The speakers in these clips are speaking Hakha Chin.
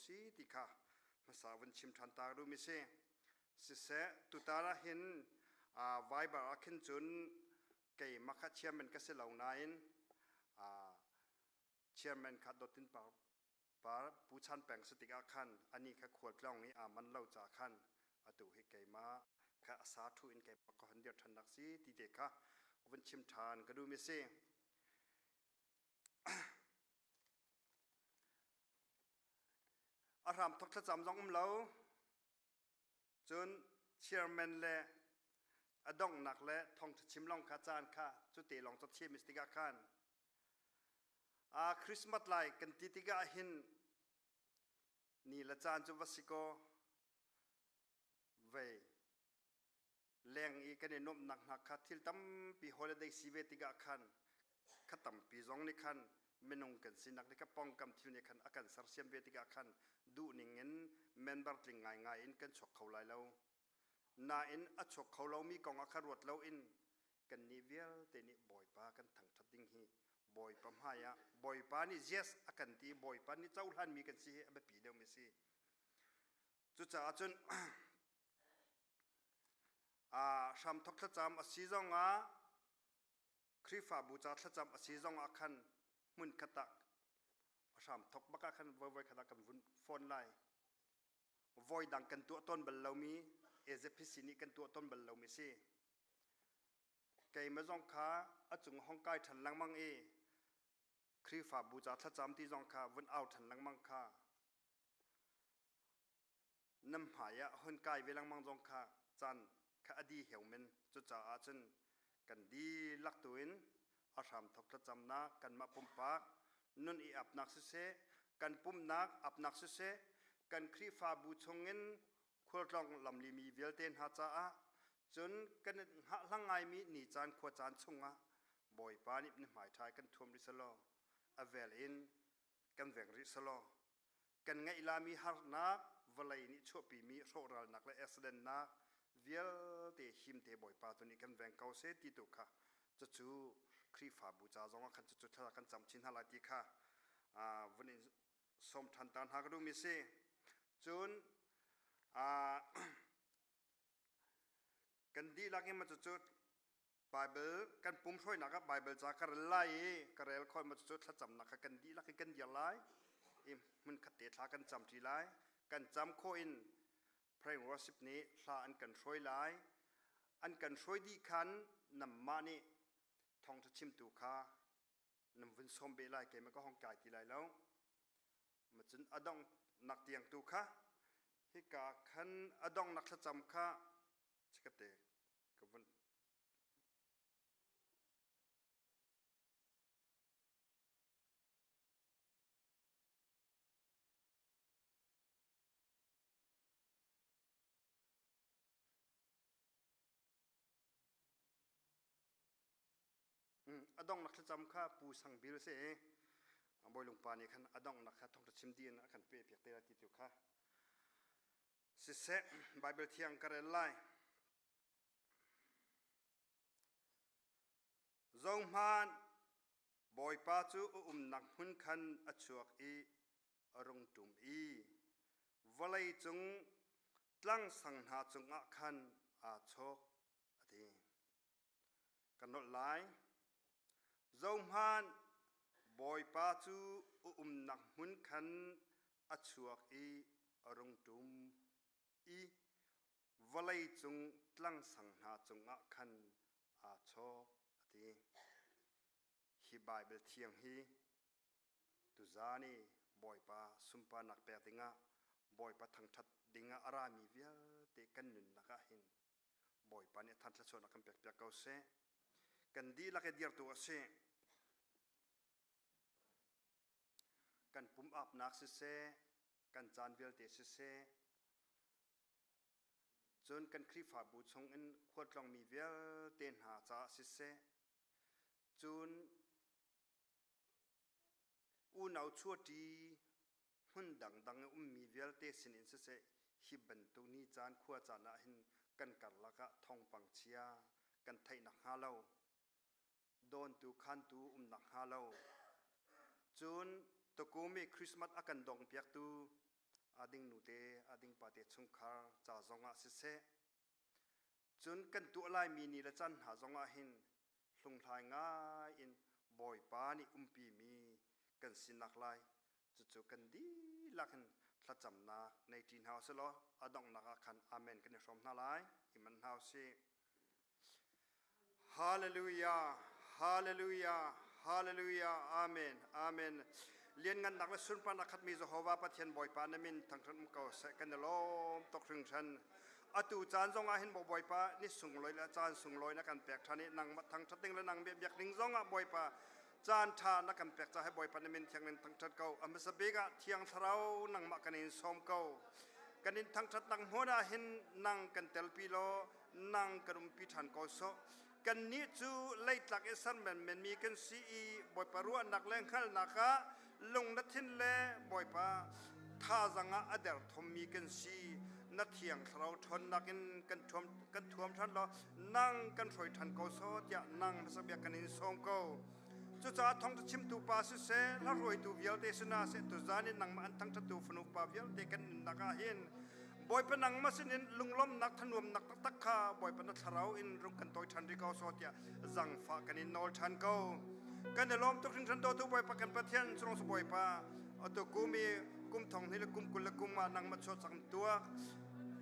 si ti kha hmasa vun chim ṭhan ta duhmi si. Siseh, tutan ah hin Viber ah khin cun keimah kha chairman ka si lo nain chairman kha Dawtin Par Par Pu Chan Peng si tikah khan anih kha khualtlawng i aa man lo caah khan atu hi keimah kha a sa ṭhu in keimah ka hon dir ṭhannak si ti te kha vun chim ṭhan ka duhmi si. A hram thok thlacam zong um lo. Cun chairman le a donghnak le thawngṭha chim lawng kha caan kha cute lawng cu thiam is tikah khan Christmas lai kan ti tikah hin ni le caan cu va si kaw vei leng i kan i nuamhnak hna kha thil tampi holiday si ve tikah khan kha tampi zong nih khan minung kan sinak nih kha pongkam thil nih khan a kan sersiam ve tikah khan duhning in member tling ngaingai in kan chuak kho lai lo. Nain a chuak kho lomi kong ah kha ruat loin kannih vialte nih Bawipa kan thangṭhat ding hi Bawipa hmai ah Bawipa nih yes a kan ti Bawipa nih cohlanmi kan si hi a biapi deuhmi a si. Cucaah cun hramthok thlacam a si zongah Khrihfabu ca thlacam a si zongah khan hmun khat ah a hramthok bak ah khan voi khat ah kan vun phone lai. Voi dang kan tuah tawn bal lomi AZPC nih kan tuah tawn bal lomi si. Keimah zong kha a cung hong kai ṭhan lengmang i Khrihfabu ca thlacam ti zong kha vun au ṭhan lengmang kha Nan hmai ah hun kai ve lengmang zong kha caan kha a di heu men. Cucaah cun kan dihlak tu in a hramthok thlacamnak kanmah pumpak nun i apnak siseh, kan pumnak apnak siseh, kan Khrihfabu chungin khualtlawng lamlimi vialte hna caah cun kan hngahhlang ngaimi ni caan khua caan chungah Bawipa nih na hmaiṭha kan thuam rih selaw a vel in kan veng rih selaw kan ngeih lami harnak vawlei nih chuahpimi hrawhralnak le accidentnak vialte himte Bawipa tu nih kan veng ko seh ti tu kha cucu Khrihfabu ca zong ah khan cucu thla kan cam chin hna lai ti kha vun in sawm ṭhan ta hna ka duhmi si. Cun kan dihlak in cucu Bible kan pum hruainak ah Bible ca ka rel lai i ka rel khawh ma cucu thlacamnak kha kan dihlak in kan dir lai i hmun khat te thla kan cam ṭi lai. Kan cam khawh in praying worship nih hla an kan hruai lai. An kan hruai dih khan nanmah nih thawngṭha chimtu kha nan vun sawm beh lai keimah ka hong kai ti lai lo. Macun a donghnak tiang tu kha hika khan a donghnak thlacam kha chikate ka vun A donghnak thlacam kha Pu Sang Bil si i Bawilung pa nih khan a donghnak kha thawngṭha chim dih in a kan pehpiak te lai ti tu kha siseh Baibal thiang ka rel lai. Zohhmanh, Bawipa cu a umnak hmun khan a chuak i a rung ṭum i vawlei cung tlangsang hna cungah khan aa chawk, a ti. Ka nolh lai. Zohhmanh, Bawipa cu a umnak hmun khan a chuak i a rung ṭum i vawlei cung tlangsang hna cungah khan aa chawk, a ti. Hi Baibal thiang hi tuzaan i Bawipa sunparnak pek dingah Bawipa thangṭhat dingah a rami vialte kan nunnak ah hin Bawipa nih than thluachuahnak kan pekpiak ko seh. Kan dihlak i dirtu a si. Kan pum apnak siseh, kan caan vialte siseh, cun kan Khrihfabu chungin khualtlawngmi vialte hna caah siseh, cun Unau chuahṭi hmun dangdang i ummi vialte sinin siseh hi bantuk ni caan khua caan ah hin kan karlak ah thawngpang chia kan theih nakhnga lo, dawntu khantu um nakhnga lo, cun tukum i Christmas a kan dongpiaktu. A ding nute, a ding pate chungkhar ca zongah siseh, cun kan tuah laimi ni le caan hna zongah hin hlunghlai ngai in Bawipa nih umpimi kan sinak lai cucu kan dihlak in thlacamnak nei ṭi hna usih law a donghnak ah khan amen kan i hrawm hna lai i man hna usih. Hallelujah, Hallelujah, Hallelujah, Amen, Amen. Lianngannak le sunparnak khatmi Jehovah Pathian Bawipa na min thangṭhat um ko seh kan i lawm tuk hringhran. Atu caan zong ah hin Bawipa ni sunglawi le caan sunglawi na kan pek ṭhan i nangmah thangṭhat ding le nang biak ding zong ah Bawipa caan ṭha na kan pek caah Bawipa na min thiang in thangṭhat ko. A hmasa bik ah Thiang Thlarau nangmah kan in sawm ko. Kan in thangṭhatnak hmun ah hin nang kan telpi law nang kan umpi ṭhan ko sawh. Kannih cu leitlak i ser menmenmi kan si i Bawipa ruahnak le hngalhnak ah lung na thin le Bawipa thazang ah a derthawmmi kan si. Na thiang thlarau ṭhawnnak in kan thuam kan thuam ṭhan law nang kan hruai ṭhan ko sawh tiah nang hmasa bia kan in sawm ko. Cucaah thawngṭha chimtu pa siseh, hla hruaitu vialte sinah seh tuzaan in nangmah an thangṭhattu fanu pa vialte kan nunnak ah hin Bawipa nangmah sinin lunglawmhnak thanuamnak taktak kha Bawipa na thlarau in rung kan tawi ṭhan rih ko saw tiah zangfah kan in nawl ṭhan ko. Kan i lawm tuk hringhran dawtu Bawipa kan Pathian surong sa Bawipa atu kum i kum thong hnih le kum 20 le kum ah nangmah chuah cang tuak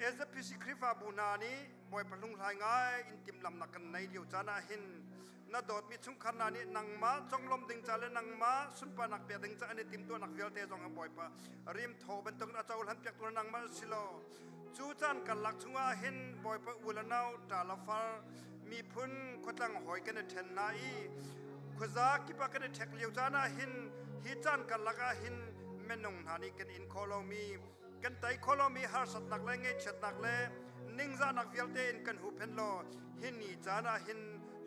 SZPC Khrihfabu hna nih Bawipa hlunghlai ngai in timhlamnak kan nei lio caan ah hin na dawtmi chungkhar hna nih nangmah conglawmh ding ca le nangmah sunparnak pek ding ca an i timhtuahnak vialte zong ah Bawipa rimthaw bantukin a cohlan piaktu na nangmah si law cu caan karlak chungah hin Bawipa u le nau ṭa le far miphun khuatlang hawi kan i ṭhen hna i khuaza kip ah kan i ṭhek lio caan ah hin hi caan karlak ah hin minung hna nih kan in khawh lomi kan tei kho lomi harsatnak le ngaihchiatnak le ningzahnak vialte in kan huhphen law hi ni caan ah hin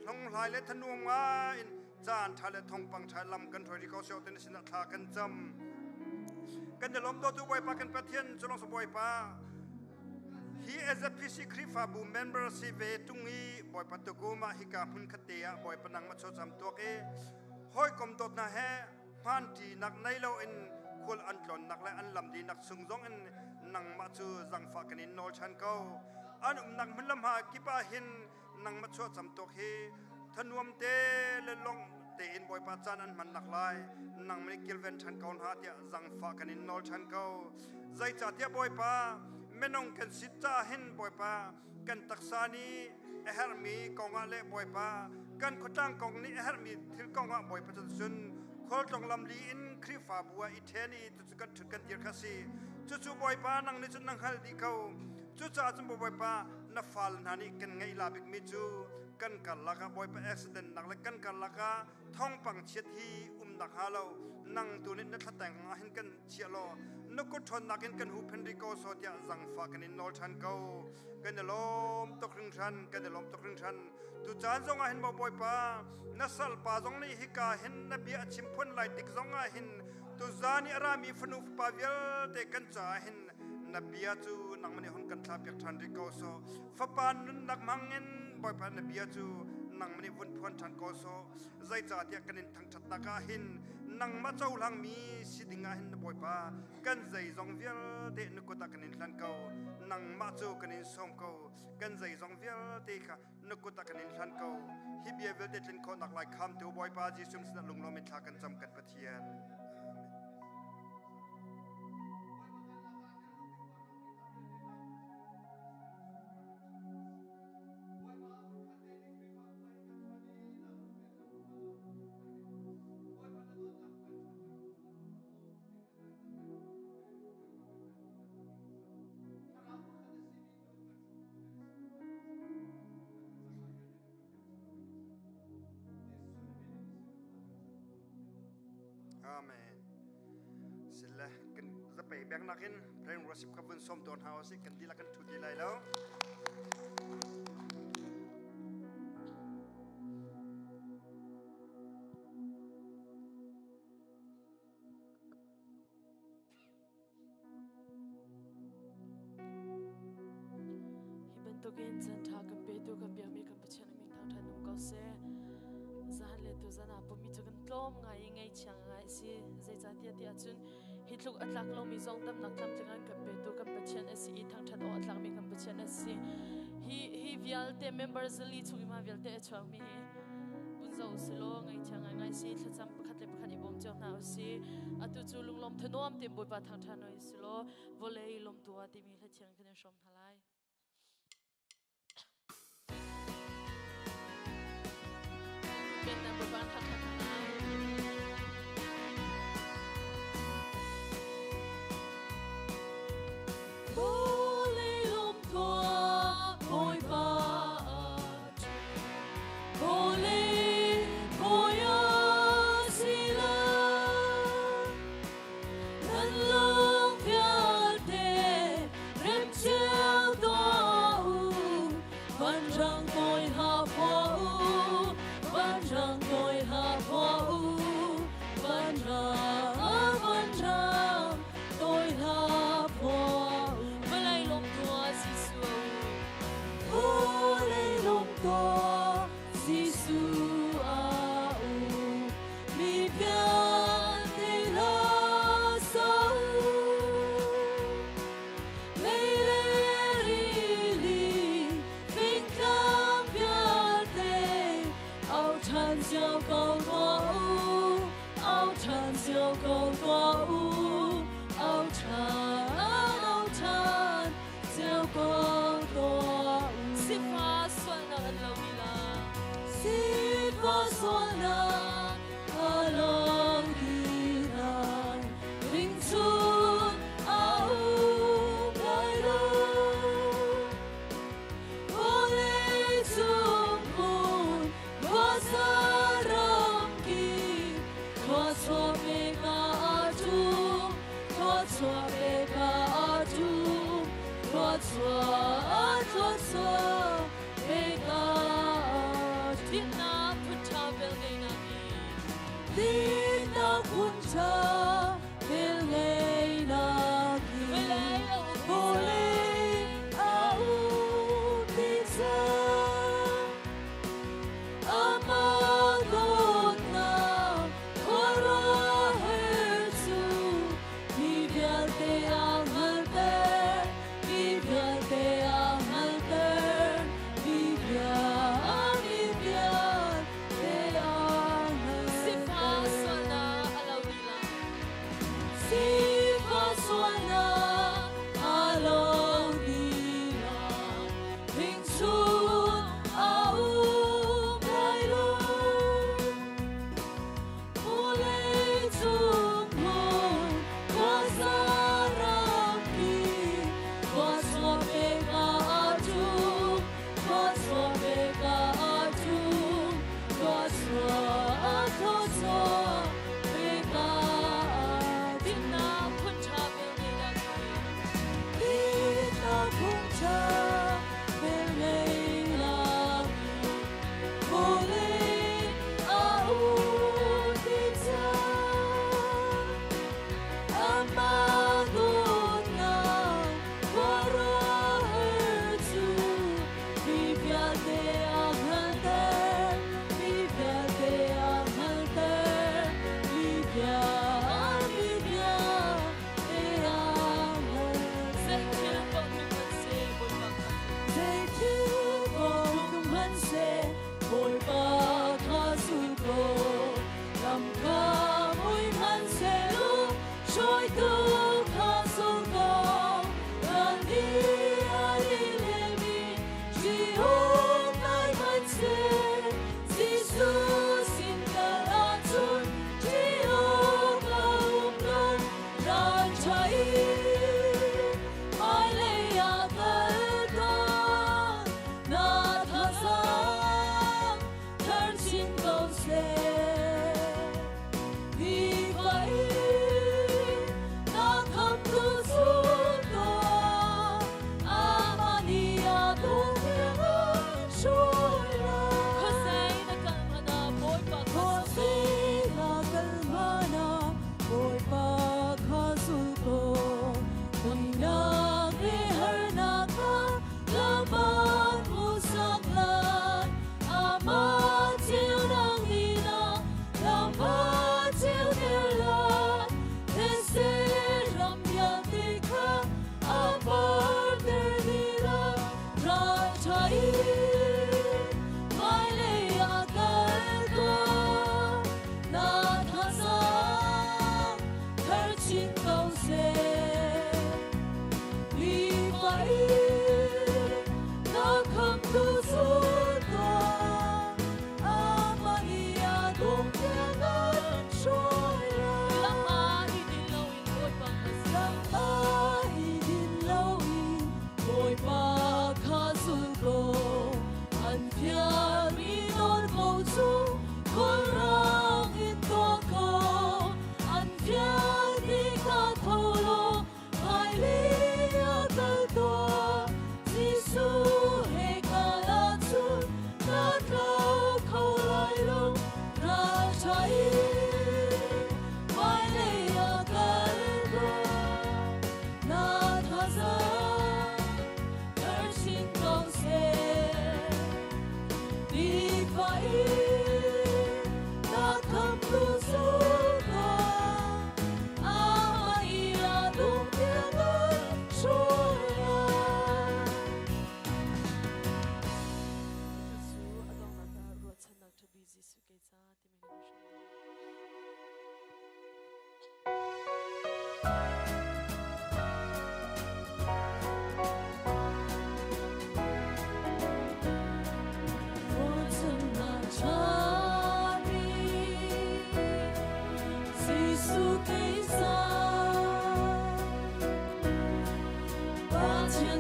hlunghlai le thanuam ngai in caan ṭha le thawngpang ṭha lam kan hruai rih ko seh tin sinah thla kan cam kan i lawm dawtu Bawipa kan Pathian culong sa Bawipa hi SZPC Khrihfabu member si ve tung i Bawipa tukum ah hika hmun khat te ah Bawipa nang ma chawcam tuak i hawikom dawtna he hmanṭinak nei loin khual an tlawnnak le an lamlinak chung zongin nangmah cu zangfah kan in nawl ṭhan ko. An umnak hmun le hma kip ah hin nangmah chuahcam tawk hi thanuam te le lawng tein Bawipa caan an hmannak lai nangmah nih kilven ṭhan ko hna tiah zangfah kan in nawl ṭhan ko. Zeicahtiah Bawipa minung kan si caah hin Bawipa kan taksa nih a herhmi kongah le Bawipa kan khuatlang kong nih a herhmi thil kongah Bawipa cu cun khualtlawng lamli in Khrihfabu ah i ṭhen i cucu kan ṭhut kan dir kha si. Cucu Bawipa nang nih cun na hngalh dih ko. Cucaah cun Bawipa na fal hna nih kan ngeih la bikmi cu kan karlak ah Bawipa accident nak le kan karlak ah thawngpang chiat hi um nak hnga lo nang tu nih na thlateng ah hin kan chiah law na kut ṭhawnnak in kan huhphen rih ko saw tiah zangfah kan in nawl ṭhan ko. Kan i lawm tuk hringhran, kan i lawm tuk hringhran. Tu caan zong ah hin maw Bawipa, na salpa zong nih hika hin na bia a chim phun lai tik zong ah hin tuzaan i a rami fanu fapa vialte kan caah hin na bia cu nangmah nih hun kan thlahpiak ṭhan rih ko sawh. Fapa nunnak hmangin Bawipa na bia cu nangmah nih vun phuan ṭhan ko sawh. Zeicahtiah kan in thangṭhatnak ah hin nangmah cohlangmi si ding ah hin na Bawipa kan zeizong vialte na kut ah kan in hlan ko. Nangmah cu kan in sawm ko. Kan zeizong vialte kha na kut ah kan in hlan ko. Hi bia vialte tlin khawhnak lai khamtu Bawipa Jesuh sinah lunglawm in thla kan cam kan Pathian. Amen. Amen. Sile kan zapei bek nakin prayer worship ka vun som tawn hau si kan dila kan thu ti lai lo. Hi bantukin chan ṭha kan petu kan biakmi kan Pathian a min thangṭhat um ko seh. Zahan le tuzan ah pumi cu kan tlawm ngai i ngaihchia ngai a si. Zeicahtiah ti ahcun Hi tluk a tlak lomi zong damnak tlamtling an kan petu kan Pathian a si i thangṭhat awk a tlakmi kan Pathian a si. Hi hi vialte member zali chung i mah vialte a chuakmi hi vun zoh usilaw ngaithiang ngaingai si thlacam pakhat le pakhat i bawm cio hna usih. Atu cu lunglawm thanuam tein Bawipa thangṭhat hna usilaw vawlei lawmtu ah timi hla thiang kan in hrawm hna lai.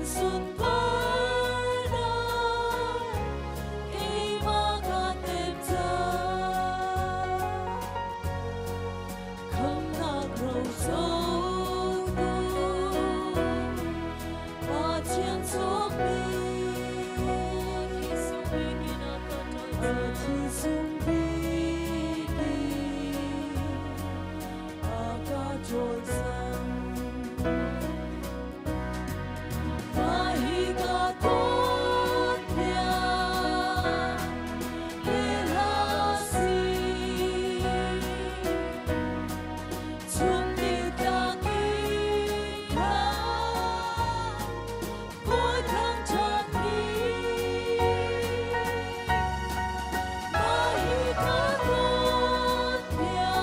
Sunparnak keimah ka tem cang. Khamnak rocotu Pathian cawkmi Thisung bik in a ka ṭawl cang. Mah hi ka tuanbia he hla si. Chun nitlak in kha Bawi thangṭhat ni. Mah hi ka tuanbia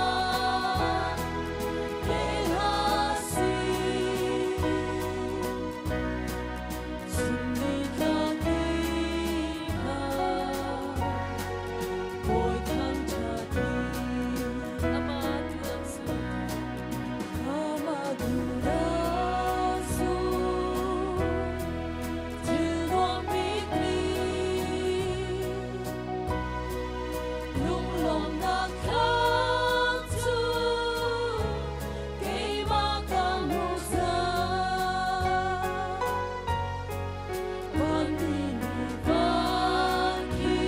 he hla si. Chun nitlak in kha Bawi thangṭhat ni. Amah tu Amah tu su thil nuam bikmi lunglawmhnak thlam cu keimah ka hmu cang. Vanmi nih van khi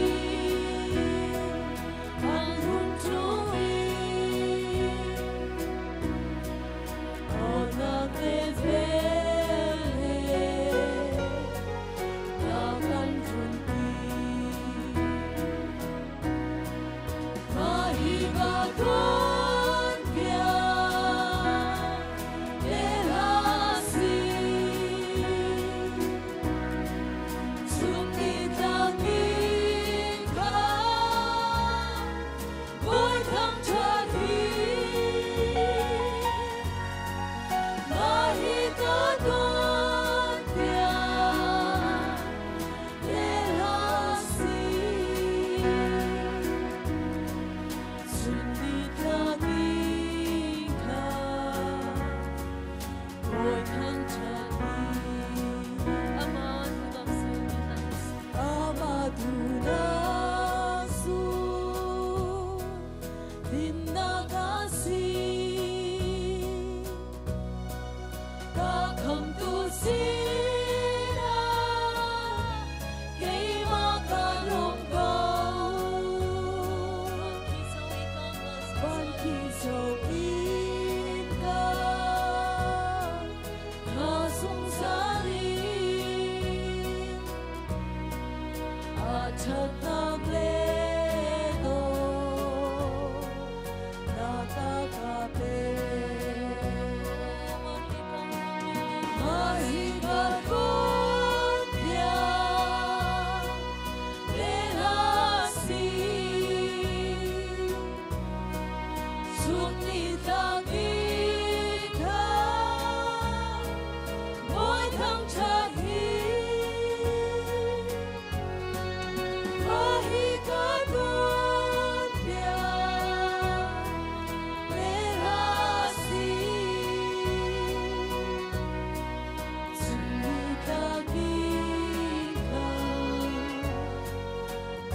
an rung ṭum i awnak le vel he na kan tlunpi. Mah hi ka tuanbia le hla si. Chun nitlak in kha Bawi thangṭhat hi. Mah hi ka tuanbia le hla si. Chun nitlak in kha Bawi thangṭhat hi. Amah tu dam si, Amah tu na su, dinnak a si. Ka khamtu sinah keimah ka lawm ko. Van khi zo in ka ka zungzal in a ṭhatnak le dawtnak a ka pek. Mah hi ka tuanbia le hla si. Chun nitlak in kha Bawi thangṭhat hi. Mah hi ka tuanbia le hla si. Chun nitlak in kha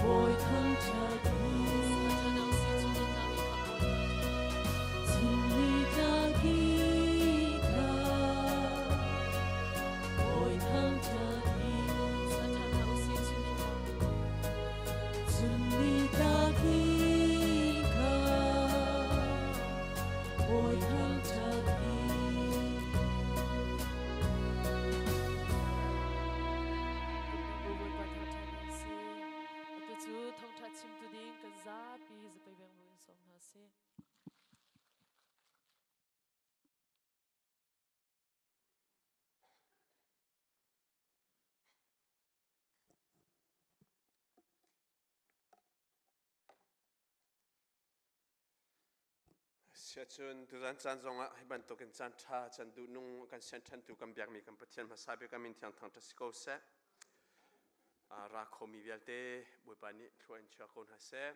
Bawi thangṭhat hi. Chun nitlak in kha Bawi thangṭhat hi. Chun nitlak in kha Bawi thangṭhat hi. Bawipa thangṭhat hna sih. Atu cu thawngṭha chimtu ding kan zapi zapei beng bu in sawm hna sih. Siahcun tuzan caan zongah hi bantukin caan ṭha caan duhnung kan sian ṭhantu kan biakmi kan Pathian hmasa bik a min thiang thangṭhat si ko seh. Ra khomi vialte Bawipa nih thlua in chuah ko hna seh.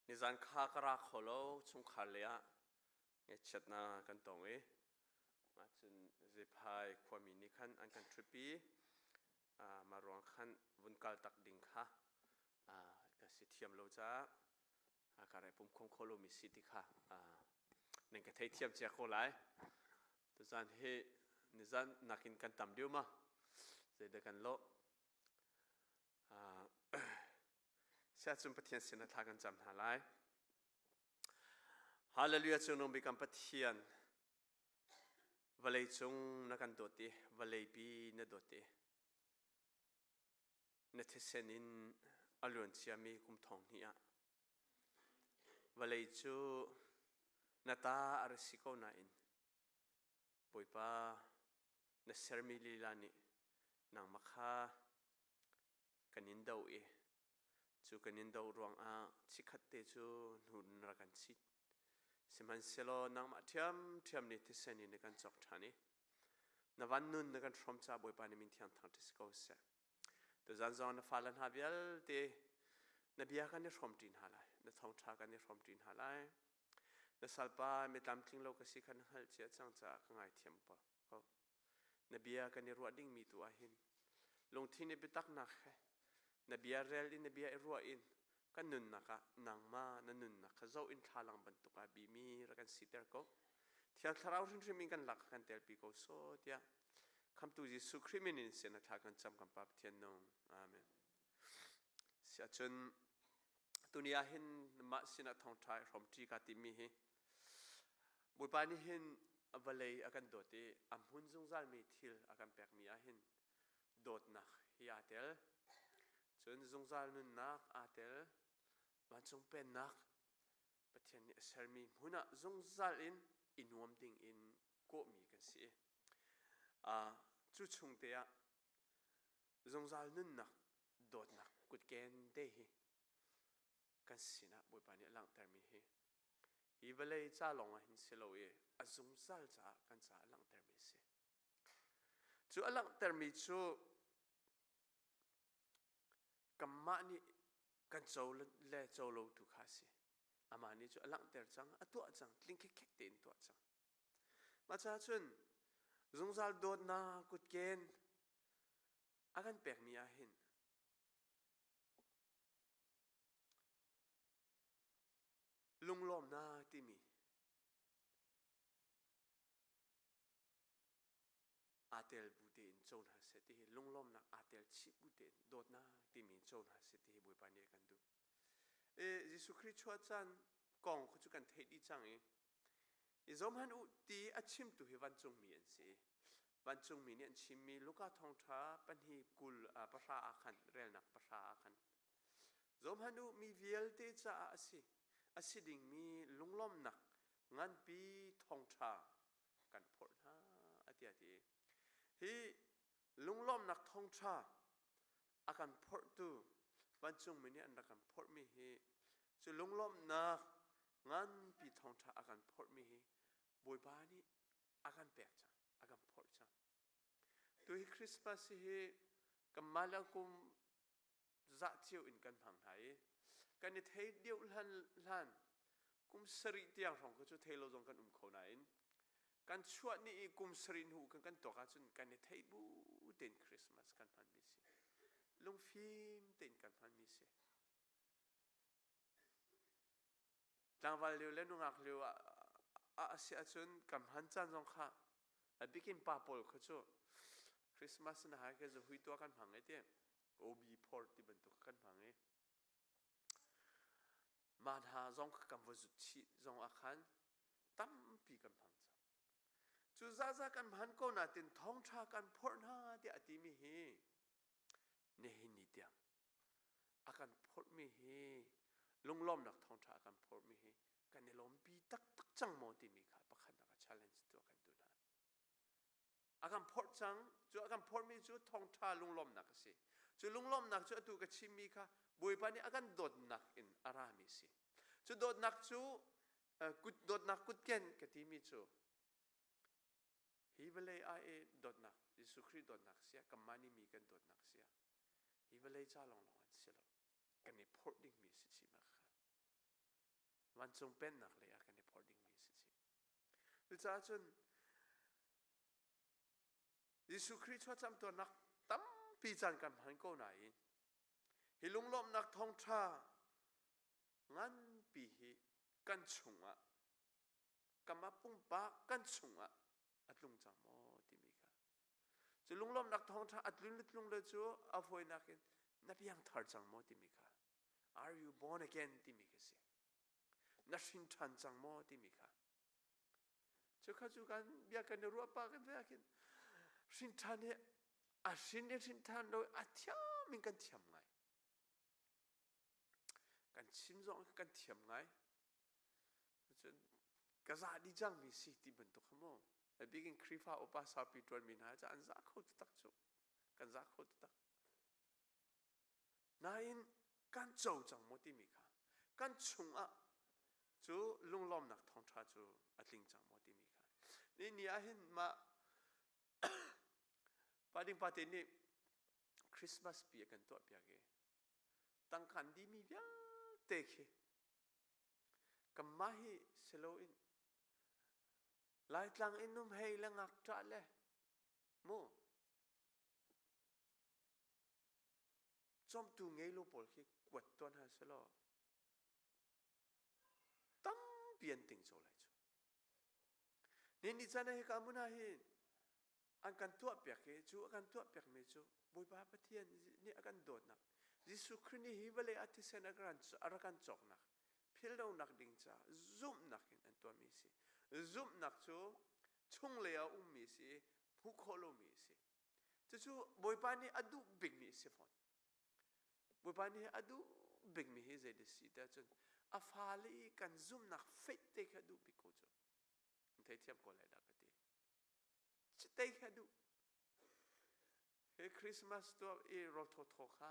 Nizan kha ka ra kho lo chungkhar lei ah ngaihchiatnak kan tong i. Cun Zephai khuami nih khan an kan ṭhutpi. Mah ruang khan vun kal tak ding kha ka si thiam lo caah ka rak pum khom kho lomi si ti kha nan ka theithiam cia ko lai. Tuzan hi nizan nakin kan tam deuh ma zeidah kan lawh. Siahcun Pathian sin ah thla kan cam hna lai. Hallelujah cungnung bik kan Pathian vawlei cung na kan dawt i vawleipi na dawt i na thisen in a luan ciami kum thong hnih ah vawlei cu na ta a ra si ko nain Bawipa na sermi lila nih nangmah kha kan in doh i cu kan in doh ruangah chikkhat te cu hnu na rak kan chit. Sihmanhsehlaw nangmah ṭhiamṭhiam nih thisen in na kan cawk ṭhan i na van nun na kan hrawm caah Bawipa nih min thiang thangṭhat si ko seh. Tuzan zong na fale hna vialte na bia kan i hrawm ṭi hna lai, na thawngṭha kan i hrawm ṭi hna lai. Na salpa mi tlamtling lo ka si kha na hngalh cia cang caah ka ngaithiam ko. Na bia kan i ruah dingmi tu ah hin lungthin i biataknak he na bia rel in na bia i ruah in kan nunnak ah nangmah na nunnak kha zoh in thlalang bantuk ah bimi rak kan siter ko. Thiang Thlarau hrimhrim in kan lak kan telpi ko so tiah Khamtu Jesuh Khrih min in sin a thla kan cam kan Pa Pathian nung. Amen. Siahcun tuni ah hin mah sinah thawngṭha i hrawmṭi ka timi hi Bawipa nih hin vawlei a kan dawt i a hmun zungzalmi thil a kan pekmi ah hin dawtnak hi aa tel. Cun zungzal nunnak aa tel. Vancung pennak Pathian nih a sermi hmun ah zungzal in i nuam ding in kawhmi kan si. Cu chung te ah zungzal nunnak dawtnak kutken te hi kan sinah Bawipa nih a langhtermi hi hi vawlei ca lawng ah hin si lo i a zungzal caah kan caah a langhtermi a si. Cu a langhtermi cu kanmah nih kan co le co lo tu kha a si. Amah nih cu a langhter cang, a tuah cang, tling khekkhek tein tuah cang. Mah caah cun zungzal dawtnak kutken a kan pekmi ah hin lunglawmnak timi aa tel bu tein co hna seh ti hi lunglawmnak aa tel chih bu tein dawtnak timi in co hna seh ti hi Bawipa nih a kan duh. E, Jesuh Khrih chuah caan kong khu cu kan theih dih cang i i zohhmanh u ti a chimtu hi vancungmi an si. Vancungmi nih an chimmi Luka thawngṭha pahnih kul pahra ah khan relnak pahra ah khan zohhmanh u mi vialte caah a si a si dingmi lunglawmhnak nganpi thawngṭha kan phorh hna a ti a ti. Hi lunglawmhnak thawngṭha a kan phorhtu vancungmi nih an rak kan phorhmi hi cu lunglawmhnak nganpi thawngṭha a kan phorhmi hi Bawipa nih a kan pek cang, a kan phorh cang. Tu hi Christmas hi kanmah le kum zah cio in kan hmang hna i kan i thei deuh hlan hlan kum sarih tiang hrawng kha cu thei lo zong kan um kho nain kan chuah ni i kum sarih hnu kan kan tuak ahcun kan i thei bu tein Christmas kan hmanmi si lungfim tein kan hmanmi si Tlangval lio le nungak lio ah a si ahcun kan hman caan zong kha a bikin pa pawl kha cu Christmas na hai ke zahui tua kan hmang i ti obi phor ti bantuk kan hmang i mah hna zong kha kan va zut chih zong ah khan tampi kan hmang cang. Cu zaza kan hman ko natin thawngṭha kan phorh hna tiah a timi hi nihin ni tiang a kan phorhmi hi lunglawmnak thawngṭha a kan phorhmi hi kan i lawmpi taktak cang maw timi kha pakhatnak a challenge tu a kan duh hna. A kan phorh cang, cu a kan phorhmi cu thawngṭha lunglawmnak a si. Cu lunglawmnak cu atu ka chimmi kha Bawipa nih a kan dawtnak in a rami a si. Cu dawtnak cu kut dawtnak kutken ka timi cu Hi vawlei ah i dawtnak, Jesuh Khrih dawtnak sia, kanmah nih mi kan dawtnak sia, hi vawlei ca lawnglawng an si lo. Kan i phorh dingmi si chih ma kha. Vancung pennak lei ah kan i phorh dingmi si chih. Cucaah cun. Jesuh Khrih chuahcam tuarnak tampi caan kan hman ko nain hi lunglawmhnak thawngṭha nganpi hi kan chungah kanmah pumpak kan chungah a tlung cang maw timi kha cu lunglawmhnak thawngṭha a tlun le tlung le cu a fawinak in na piangthar cang maw timi kha are you born again timi kha si na hrin ṭhan cang maw timi kha cu kha cu kan bia kan i ruah pah kan ve khin hrin ṭhan hi a hrin in hrin ṭhan lo a thiam in kan thiam ngai kan chim zong kan thiam ngai cun ka za dih cangmi si ti bantuk kha mu a bik in Khrihfa upa saupi ṭuanmi hna cu an za kho taktak cu kan za kho taktak nain kan co cang maw timi kha kan chungah cu lunglawmnak thawngṭha cu a tling cang maw timi kha ni ni ah hin mah pa ding pa te nih Christmas pi a kan tuah piak i tangkan dimi vialte khi Kanmah hi si loin Laitlang in um hei le ngakṭah le mu cawmtu ngei lo pawl khi kuat tuan hna selaw tampi an tingco lai cu. Ni ni caan ah hika hmun ah hin an kan tuahpiak i cu a kan tuahpiakmi cu Bawipa Pathian nih a kan dawtnak Jesuh Khrih nih hi vawlei ah thisen a rak kan cawknak philhlonak ding caah zumhnak in an tuahmi a si. Zumhnak cu chunglei ah ummi a si i hmuh khawh lomi a si. Cucu Bawipa nih a duh bikmi a si fawn. Bawipa nih a duh bikmi hi zei si ti ahcun a fale i kan zumhnak faith te kha a duh bik ko cu. An theithiam ko lai dah ka ti. Citei kha duh. Hi Christmas tuah i rawl thawthaw kha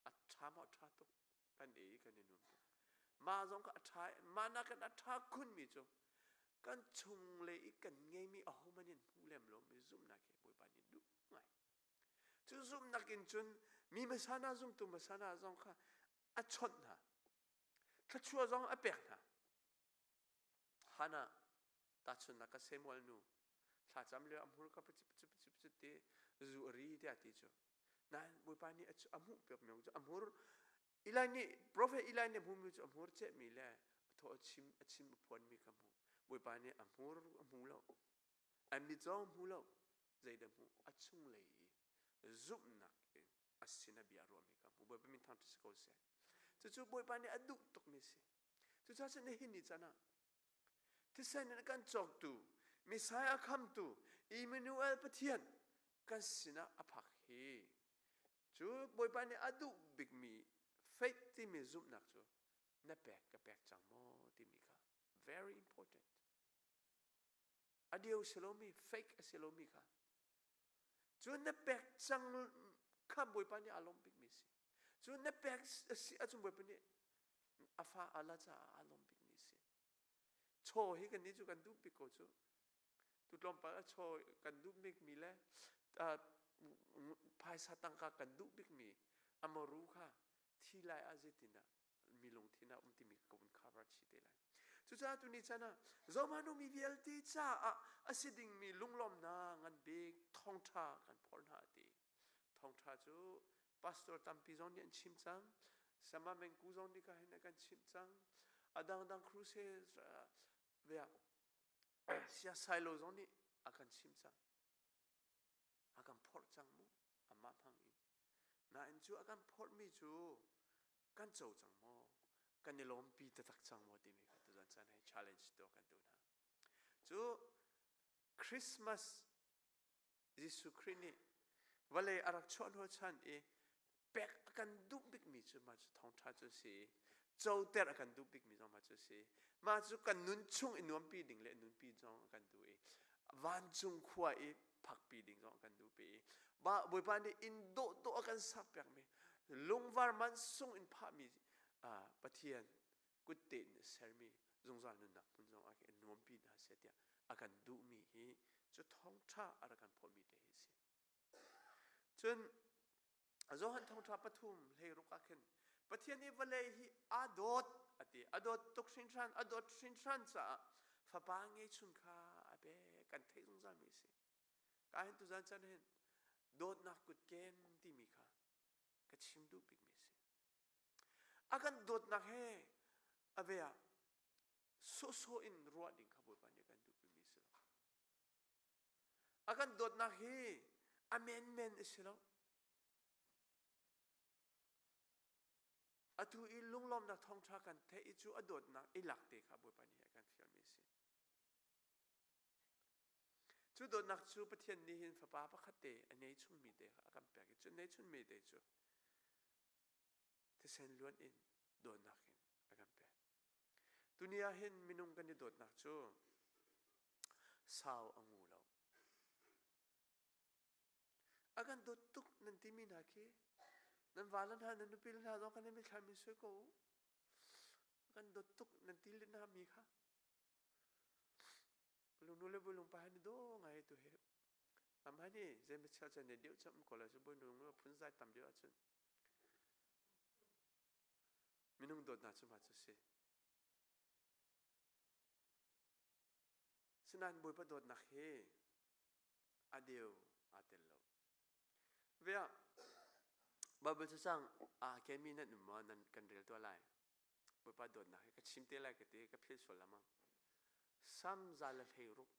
a ṭha maw ṭha tuk kan ei i kan i nuam tuk. Mah zong kha a ṭha mah nakin a ṭha khunmi cu kan chung le i kan ngeimi ahohmanh in hmu lem lomi zumhnak hi Bawipa nih duh ngai. Cu zumhnak in cun mi hmasa hna zumtu hmasa hna zong kha a chawnh hna. Thluachuah zong a pek hna. Hannah tahchunhnak ka Samuel nu thlacam lio a hmur ka pacip pacip pacip pacip ti zu a ri tiah ti cu nain Bawipa nih a hmuh piak mi cu a hmur Eli nih prophet Eli nih hmuhmi cu a hmur cehmi le a thaw a chim a chim a phuanmi kha hmuh Bawipa nih a hmur a hmu lo a mit zong hmu lo zeidah hmuh a chunglei i zumhnak in a sin a bia ruahmi kha hmuh Bawipa min thangṭhat si ko seh cucu Bawipa nih a duh tukmi si Cucaah cun nihin ni can ah thisen in kan cawktu Messiah khamtu Emmanuel Pathian kan sinah a phak hi cu Bawipa nih a duh bikmi faith timi zumhnak cu na pek ka pek cang maw timi kha very important. A deu si lomi fake a si lomi kha cu na pek cang kha Bawipa nih aa lawm bikmi si. Cu na pek a si ahcun Bawipa nih a fa Allah caah aa lawm bikmi si. Chaw hi kan nih cu kan duh bik ko cu. Tu tlawmpal a chaw kan duh bikmi le phaisa tangka kan duh bikmi amaru kha thi lai ah zeitindah mi lungthin ah um timi ka vun cover chih te lai. Cucaah tuni chan ah zohmanu mi vialte caah a si dingmi lunglawmhnak ngan bik thawngṭha kan phorh hna ti. Thawngṭha cu pastor tampi zong nih an chim cang. Sama Mengku zong nih ka hin a kan chimh cang. A dangdang crusade vea sia sailo zong nih a kan chimh cang. A kan phorh cang mu amah hmang in. Nain cu a kan phorhmi cu kan co cang maw? Kan i lawmpi taktak cang maw timi kha tuzan caan hei challenge tuah kan duh hna. Cu Christmas Jesuh Khrih nih vawlei a rak chuah hnu chan i pek a kan duh bikmi cu mah cu thawngṭha cu a si i coter a kan duh bikmi zong mah cu a si. Mah cu kan nun chung i nuampi ding le nunpi zong a kan duh i vancung khua i phakpi ding zong a kan duhpi i Bawipa nih inn dawhdawh a kan sakpiakmi lungvar man sung in phahmi Pathian kutte in a sermi zungzal nunnak hmun zong ah khin nuampi hna seh tiah a kan duhmi hi cu thawngṭha a rak kan phawmi te hi a si. Cun Johan thawngṭha pathum 16 ah khin Pathian nih vawlei hi aa dawt a ti. A dawt tuk hringhran, a dawt hringhran caah fapa ngeihchun kha a pek kan theih zungzalmi a si. Ka hin tuzan chan hin dawtnak kutken timi kha ka chim duh bikmi si. A kan dawtnak he a ve ah sawhsawh in ruah ding kha Bawipa nih a kan duhpimi si lo. A kan dawtnak hi a menmen a si lo. Atu i lunglawmnak thawngṭha kan theih i cu a dawtnak i lak te kha Bawipa nih a kan fialmi a si. Cu dawtnak cu Pathian nih hin fapa pakhat te a nei chungmi te kha a kan pek i cu nei chunmi te cu thisen luan in dawtnak in a kan pek. Tuni ah hin minung kan i dawtnak cu sau a ngu lo. A kan dawt tuk nan timi hna khi nan vale hna nan nupi hna zong kan i mitthlam in sui ko u. A kan dawt tuk nan ti le hna mi kha. Lungnu le bulung pa ni do ngai tu he. Am hani zei chia chan ne deuh cham ko la su boi nung phun zai tam deuh ahcun. Minung dawtnak cu mah cu si. Sinain Bawipa dawtnak hi a deu aa tel lo. Via Bible cacang aa kenmi nan um maw nan kan rel tuah lai. Bawipa dawtnak hi ka chim te lai ka ti ka philh sual lamang. Sam za le hlei ruk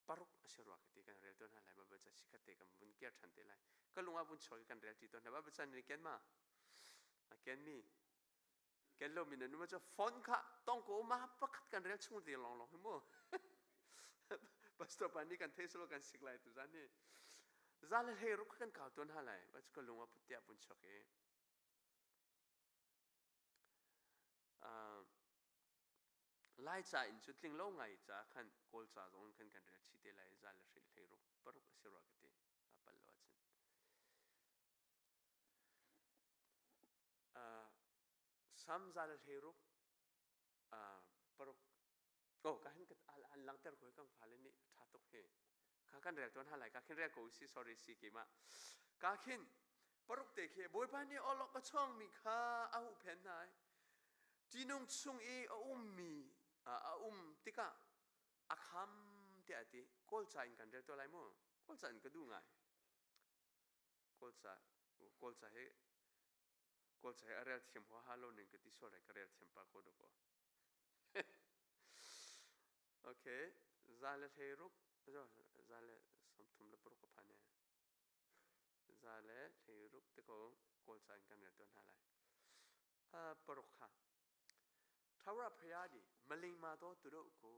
paruk a si rua ka ti kan rel tawn hna lai Bible ca sikhat te kan vun kir ṭhan te lai ka lung ah vun chuak i kan rel ṭi tawn hna Bible ca nih ken ma a ken mi ken lo mi na nu cu phone kha tong ko ma pakhat kan rel chung te long long hi mu pastor pa nih kan thei solo kan sik lai tu zan ni za le hlei ruk kan kau tawn hna lai ka lung ah put tiah vun chuak i Laica in cu tling lo ngai ca khan Kawlca zong in khan kan rel chih te lai za le hreih hlei ruk paruk a si rua ka ti a pal lo ahcun. Sam za le hlei ruk paruk oh ka hin an langter ko kan fale nih a ṭha tuk hi kha kan rel tuan ha lai ka khin rel ko si sorry si keimah ka khin paruk te khi bawipa nih awlok a chawngmi kha a huhphen hna i ṭinung chung i a ummi a um tikah a kham tiah a ti kawlca in kan rel tuah lai mu kawlca in ka duh ngai kawlca kawlca hi kawlca hi a rel thiam huaha lo ning ka ti sual lai ka rel thiam pa ko dawk Okay, za le hlei ruk, za le 36 ka phan e. Za le hlei ruk te ko kawl ca in kan rel tuan hna lai. Paruk kha. Thawra phaya di malingma to tu do ko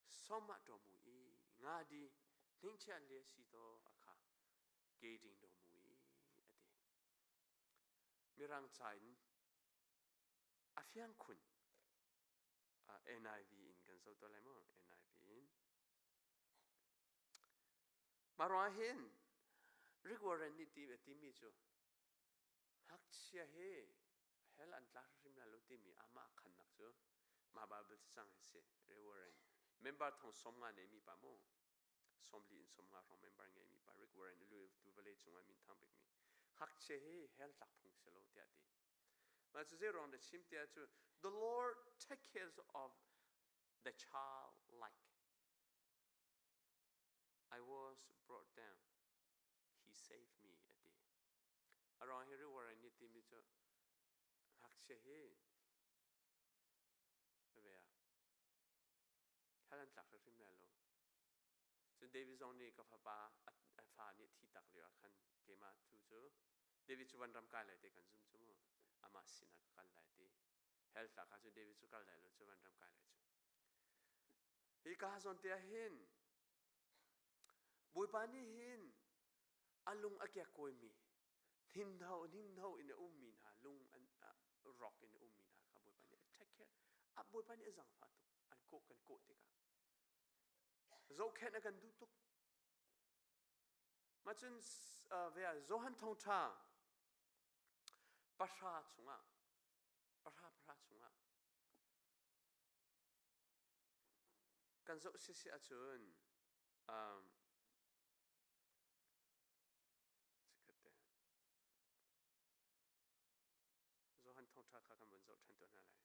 soma to mu i nga di hning le si to akha ke ding do mu i ati. Mirang ca in A fiang khun. NIV in kan zoh tuah lai maw? NIV in. Mah ruangah hin Rick Warren nih ti timi cu ngakchia hi hell an tla hrim lai lo timi amah khannak cu mah Bible cacang hi si Rick Warren member thong som nga neimi pa mu 40 in 50 hrawng member ngeimi pa Rick Warren lu tu vawlei cungah min thang bikmi ngakchia hi hell tlak phung si lo tiah ti Mah cu zei ruang dah chim tiah cu the Lord take care of the child like I was brought down he saved me a ti. A ruang hi Rick Warren nih timi cu ngakchia hi ve ah hell an tlak hrimhrim lai lo. Cun David zong nih ka fapa a fa nih thi tak lio ah khan keimah tu cu David cu van ram kai lai te kan zum cu mu amah sinah ka kal lai ti hell tlak ah cun David cu kal lai lo cu van ram kai lai cu hi ka zawn te ah hin Bawipa nih hin a lung a kek kawimi hninhno hninhno in a ummi hna lung an rock in a ummi hna kha Bawipa nih a take care a Bawipa nih a zaangfah tuk an kawh kan kawh tikah Zohkhenh a kan duh tuk. Mah cun ve ah Johan thawngṭha pahra chungah pahra pahra chungah kan zoh sisi ahcun um, chikkhat te Johan thawngṭha kha kan vun zoh ṭhan tuah hna lai.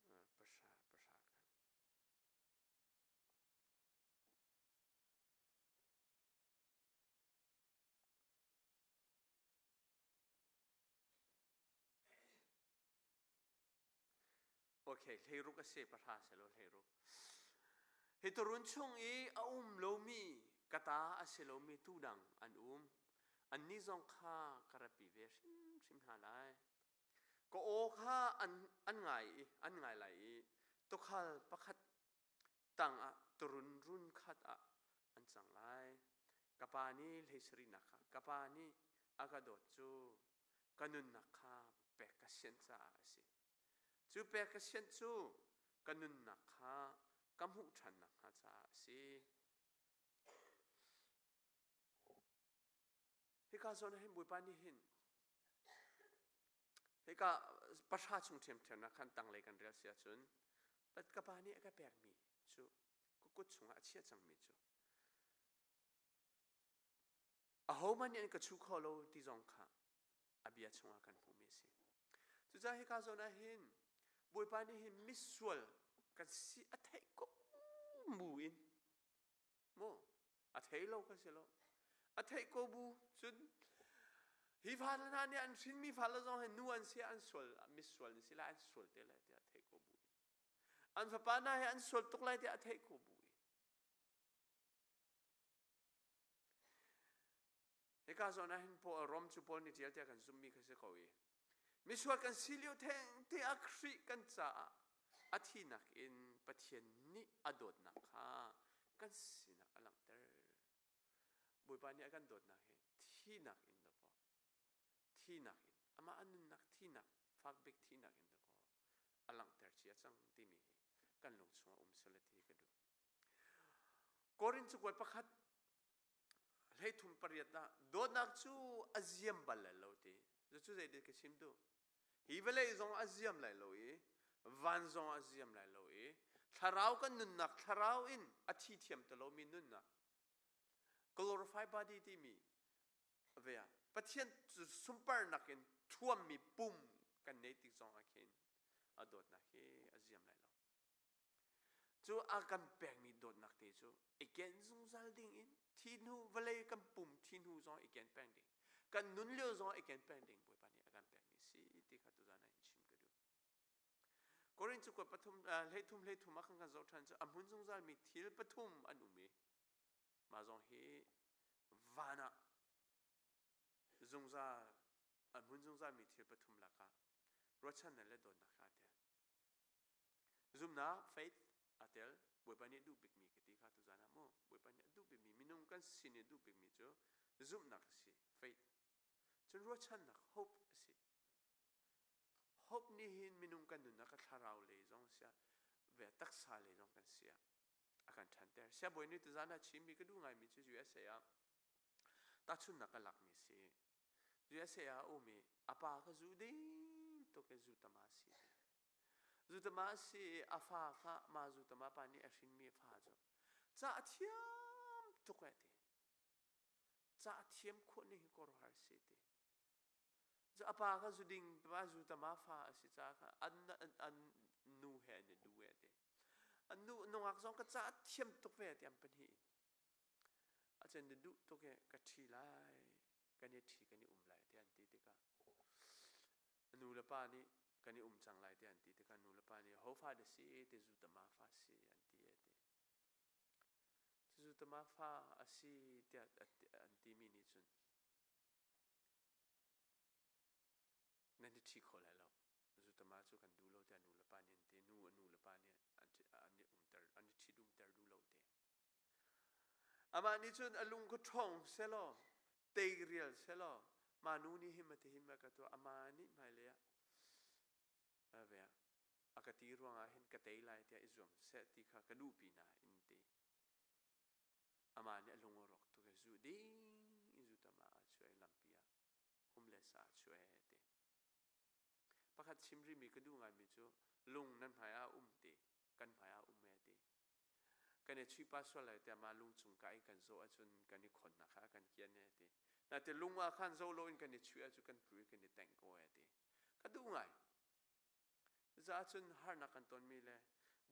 Pahra pahra khan. Okay, 16 a si, 10 si lo 16. Hi turun chung i a um lomi ka ta a si lomi tuu dang an um. Annih zong kha ka ratpi ve hrimhrim hna lai. Ka aw kha an, an ngai i an ngai lai i tuukhal pakhat tangah turun run khat ah an cang lai. Ka pa nih hleisarihnak kha ka pa nih a ka dawt cu ka nunnak kha pek ka sian caah a si. Cu pek ka sian cu ka nunnak kha ka hmuh ṭhan nakhnga caah a si. Hika zawn ah hin Bawipa nih hin hika pahra chung ṭhiamṭhiam ah khan tanglei kan rel si ahcun ka pa nih a ka pekmi cu ka kut chungah a chiah cangmi cu ahohmanh nih an ka chuh kho lo ti zong kha a bia chungah kan hmuhmi a si. Cucaah hika zawn ah hin Bawipa nih hin misual kan si a theih ko mu in mu a thei lo ka si lo a theih ko bu cun hi fale hna nih an hrinmi fale zong hi nu an si an sual misual an si lai an sual te lai tiah a theih ko bu in an fapa hna hi an sual tuk lai tiah a theih ko bu in Hika zawn ah hin Paul Rom cu Paul nih ṭial tiah kan zumhmi kha si ko i misual kan si lio thengte ah Khrih kan caah a thinak in Pathian nih a dawtnak kha kan sinak a langhter. Bawipa nih a kan dawtnak hi thinak in dakaw thinak in amah a nunnak thinak fak bik thinak in dakaw a langhter cia cang timi hi kan lung chungah um sela ti ka duh. Korin cakuat pakhat 38 ah dawtnak cu a ziam bal lai lo ti cu zei ka chim duh hi vawlei zong a ziam lai lo i van zong a ziam lai lo i thlarau kan nunnak thlarau in a thi thiam ti lomi nunnak glorify body timi ve ah Pathian sunparnak in thuammi pum kan nei tik zong ah khin a dawtnak hi a ziam lai lo. Cu a kan pekmi dawtnak te cu i ken zungzal ding in thi hnu vawlei kan pum thi hnu zong i ken peng ding kan nun lio zong i ken peng ding Bawipa nih a kan pekmi si ti kha tuzan ah in chim ka duh. Korin cu pathum 13 13 ah kan kan zoh ṭhan cu a hmun zungzalmi thil pathum an um i mah zong hi van ah zungzal a hmun zungzalmi thil pathum lakah ruahchannak le dawtnak kha aa tel. Zumhnak, faith, aa tel. Bawipa nih duh bikmi ka ti kha tuzan ah mu. Bawipa nih a duh bikmi, minung kan sin i duh bikmi cu zumhnak a si, faith. Cun ruahchannak, hope a si. Hope nih hin minung kan nunnak a thlarau lei zong siah, ve taksa lei zong kan siah a kan ṭhanter. Siangbawi nih tuzan ah chimmi ka duh ngaimi cu USA ah tahchunhnak ka lakmi si. USA ah a um i a pa ka zu ding tuk i zu tama si. Zu tama si i a fa kha ma zu tama pa nih a hrinmi a fa cu ca a thiam tuk e ti. Ca a thiam khawh ning hi kawrhar si ti. Cu a pa kha zu ding pa zu tama fa a si ca kha an, an, an nu he an i du e ti. An nu nungak zong ka ca a thiam tuk ve ti an pahnih in. Acun na duh tuk i ka ṭhi lai, kan i ṭhi kan i um lai tiah an ti tikah nu le pa nih kan i um cang lai tiah an ti tikah nu le pa nih ho fa dah si ti zutama fa si an ti a ti. Cu zutama fa a si tiah an timi nih cun nan i ṭhi kho lai lo. Zutama cu kan duh lo tiah nu le pa nih an ti. Nu a nu le pa nih an i umter an i ṭhitumter duh lo te. Amah nih cun a lung kha ṭhawng selaw, teirial selaw, mah nu nih hin mati hin ma ka tuah, amah nih hmailei ah ve a ka ti ruangah hin ka tei lai tiah i zuam seh ti kha ka duhpi na in ti. Amah nih a lung a rawk tuk i zu ding in zu tam ah a chuah i lampi ah homeless ah a chuah e ti. Pakhat chim rihmi ka duh ngaimi cu lung nan hmai ah um ti, kan hmai ah um e ti. Kan i chuihpa sual lai tiah mah lung cung ka i kan zawh ahcun kan i khonnak kha a kan kian e ti. Nate lung ah khan zoh loin kan i chuih ahcun kan tlu i kan i tengh ko e ti. Ka duh ngai. Cucaah cun harnak kan tonmi le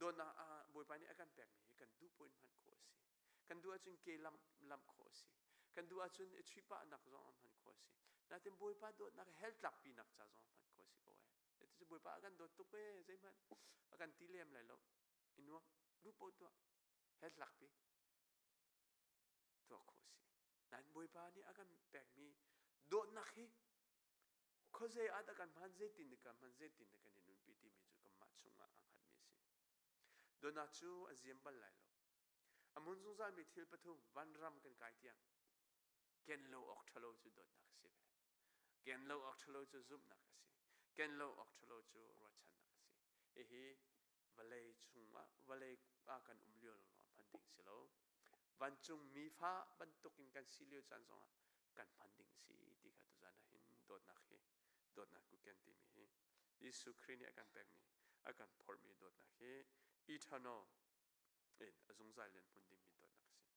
dawtnak ah Bawipa nih a kan pekmi hi kan duh poin hman khawh a si. Kan duh ahcun ke lamh, lamh khawh a si. Kan duh ahcun i chuihpahnak zong ah hman khawh a si. Natin Bawipa dawtnak hell tlakpinak ca zong ah hman khawh a si ko e. Cucu Bawipa a kan dawt tuk ee, zeihmanh a kan ti lem lai lo. I nuam, duh paoh tuah. He tlakpi. Tuah khawh si. Nain Bawipa nih a kan pekmi dawtnak hi khuazei ah dah kan hman, zeitin dah kan hman, zeitin dah kan i nunpi timi cu kanmah chungah aa hngatmi a si. Dawtnak cu a ziam bal lai lo. A hmun zungzalmi thil pathum vanram kan kai tiang ken lo awk ṭhalo cu dawtnak a si ve. Ken lo awk ṭhalo cu zumhnak a si. Ken lo awk ṭhalo cu ruahchannak a si. Hihi vawlei chungah vawlei ah kan um lio lawng hman ding si lo. Vancung mi fa bantukin kan si lio caan zongah kan hman ding a si ti kha tuzan ah hin dawtnak hi dawtnak kuken timi hi Jesuh Khrih nih a kan pekmi a kan phorhmi dawtnak hi eternal in a zungzal in hmun dingmi dawtnak a si.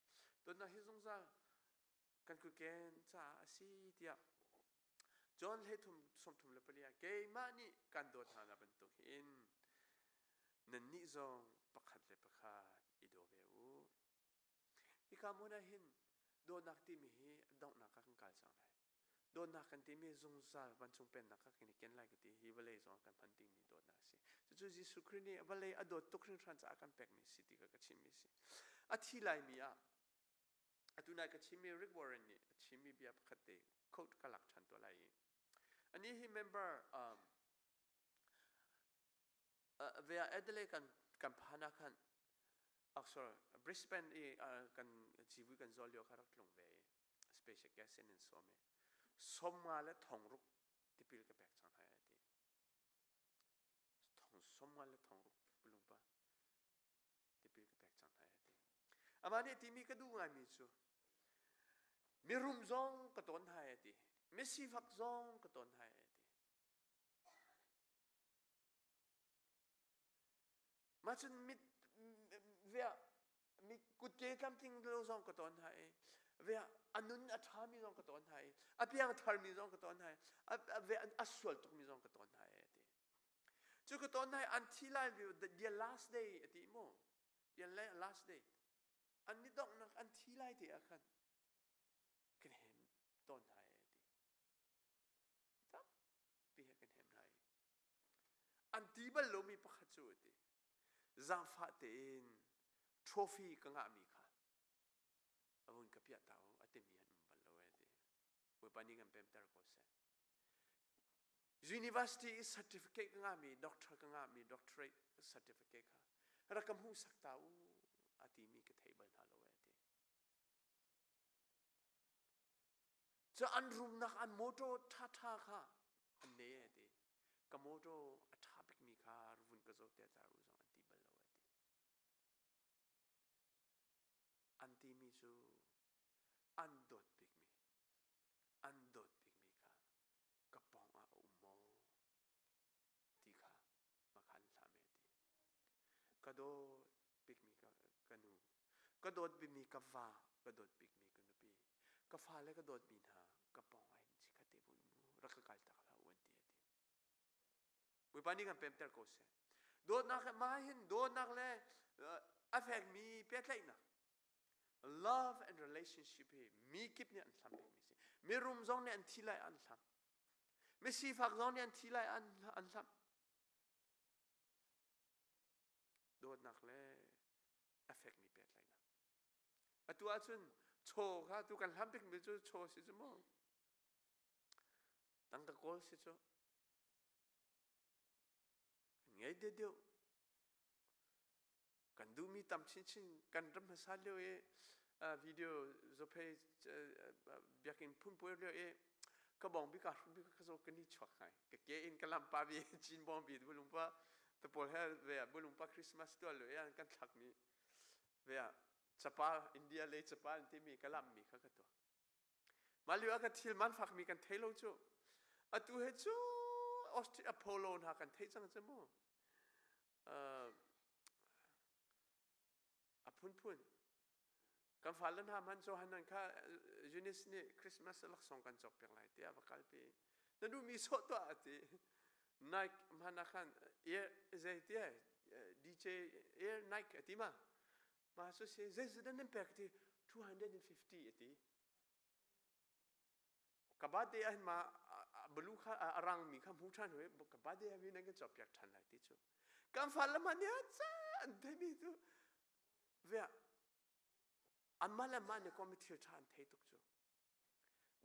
Dawtnak hi zungzal kan kuken caah a si tiah John hlei 34 ah keimah nih kan dawt hna bantuk hin nannih zong pakhat le pakhat i daw ve u. Hika hmun ah hin dawtnak timi hi donghnak ah kan kal cang lai. Dawtnak kan timi zungzal vancung pennak ah kan i ken lai ka ti hi vawlei zong kan hman dingmi dawtnak a si. Cucu Jesuh Khrih nih vawlei a dawt tuk hringhran caah kan pekmi si ti kha ka chimmi si. A thi laimi ah atu nai ka chimmi Rick Warren nih a chimmi bia pakhat te quote ka lak ṭhan tuah lai i ani hi member um, via Adelaide kan kan phan ah khan oh sorry Brisbane i kan civui kan zawl lio kha rak tlung ve i special guest in in sawm i 50 le thong ruk tipil ka pek cang hna ti thong 50 le thong ruk pulungpa tipil ka pek cang hna ti amah nih timi ka duh ngaimi cu mirum zong ka tawn hna ti misifak zong ka tawn hna ti Mah cun mit via mi kutke tlamtling lo zong ka tawn hna i via a nun a ṭhami zong ka tawn hna i a piang tharmi zong ka tawn hna i a a sual tukmi zong ka tawn hna i a ti. Cu ka tawn hna i an thi lai the last day a ti mu. The last day. An ni donghnak an thi lai te ah khan kan hem tawn hna i a ti. Tampi he kan hem hna i an ti bal lomi pakhat cu a ti zaangfah tein trophy ka ngahmi kha a vun ka piah ta u a timi an um bal lo e ti Bawipa nih kan pemter ko seh university i certificate ka ngahmi doctor ka ngahmi doctorate certificate kha rak ka hmuhsak ta u a timi ka thei bal hna lo e ti Cu an rumnak an motor ṭhaṭha kha an ne a ti. Ka motor a ṭha bikmi kha vun ka zoh te tar u zong an ti bal lo a ti. An timi cu an dawt bikmi, an dawt bikmi kha ka pawng ah a um maw ti kha makhan hlah me ti. Ka dawt bikmi ka, ka nu, ka dawt bikmi ka va, ka dawt bikmi ka nupi, ka fale ka dawtmi hna ka pawng ah hin chikhat te vun mu rak ka kal tak hlah u an ti a ti. Bawipa nih kan pemter ko seh. Dawtnak mah hin dawtnak le a fekmi pehtlaihnak love and relationship hi mi kip nih an hlam bikmi si. Mirum zong nih an thi lai an hlam. Misifak zong nih an thi lai an, an hlam. Dawtnak le a fekmi pehtlaihnak. Atu ahcun chaw kha tu kan hlam bikmi cu chaw si cu mu. Tangka kawl si cu. Kan ngei deuh deuh. Kan duhmi tam chinchin kan ram hmasa lio i video zophei biakinn phunpuai lio i ka bong bi ka hrum bi ka zo ka ni chuak ngai ka ke in ka lampa bi chin bong bi bulung pa te pawl he ve bulung pa Christmas tual lo yan kan thlak mi ve chapa India le chapa an timi ka lam mi kha ka tuah mah lio ah ka thil man fak mi kan thei lo cu atu he cu Austria Apollo hna kan thei cang cu mu a phunphun kan fale hna hman cu hanan kha Eunice nih Christmas laksawng kan cawk piak lai tiah va kalpi na duhmi sawh tuah a ti Nike hman ah khan Air zei ti DJ Air Nike a ti ma ma cu si zei zeidah nan pek ti 250 a ti. Ka birthday ah hin ma balu kha a rangmi kha hmu ṭhan hoi ka birthday ah nan kan cawkpiak ṭhan lai ti cu. Kan fale mah nih a an theimi cu via anmah le mah nih kom thil ṭha an thei tuk cu.